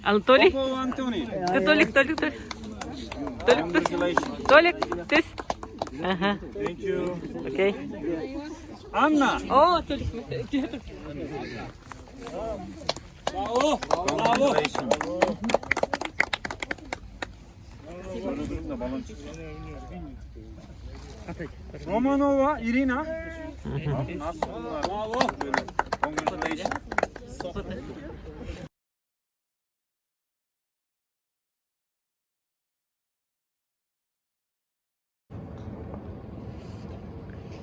Анатолий? Попова Антоний. Ты Толик, Толик, Толик. Толик, түс. Толик, түс. Ага, Thank you. окей. Anna. О, Толик, Bravo. Bravo. Romanova Irina. Bravo. Congratulations.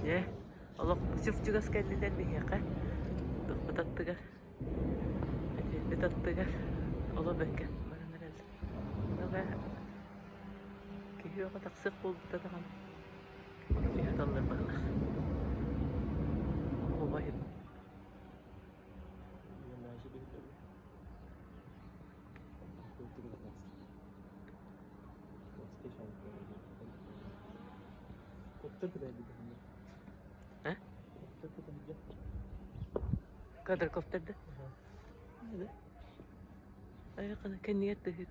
Дьэ, олох чуп-чугас кэллилэр биһиэхэ. Тохпут аттыгар, этиэппит аттыгар олох бэккэ баран эрэллэр. Онуоха киһи оҕо тахсыах буолбута даҕаны түһэ таллар быһыылаах. Оһуобай А? Квадрокоптер да? Да. Кэннигэр тыһыт.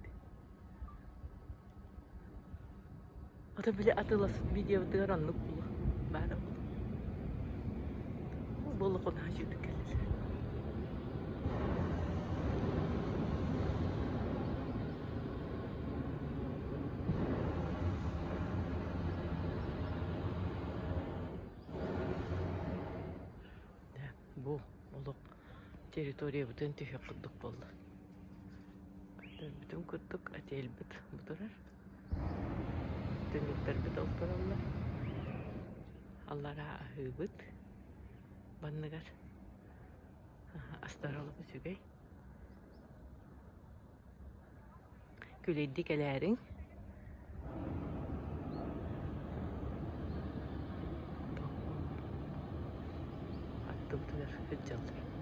Ото били атыыласпыт видеобытыгар оннук буолуо. Баара буолуо. Буолуох наһаа үчүгдүк кэллилэр. Бу олох территориябытын түһүөх курдук буолла. Көрдөрбүтүм курдук отельбыт бу турар. Түннүктэрбит ол тураллар. Аллараа аһыыбыт банныгар астара олох үчүгэй. Күлэйдик элээриҥ. Аттыбытыгар сылдьаллар.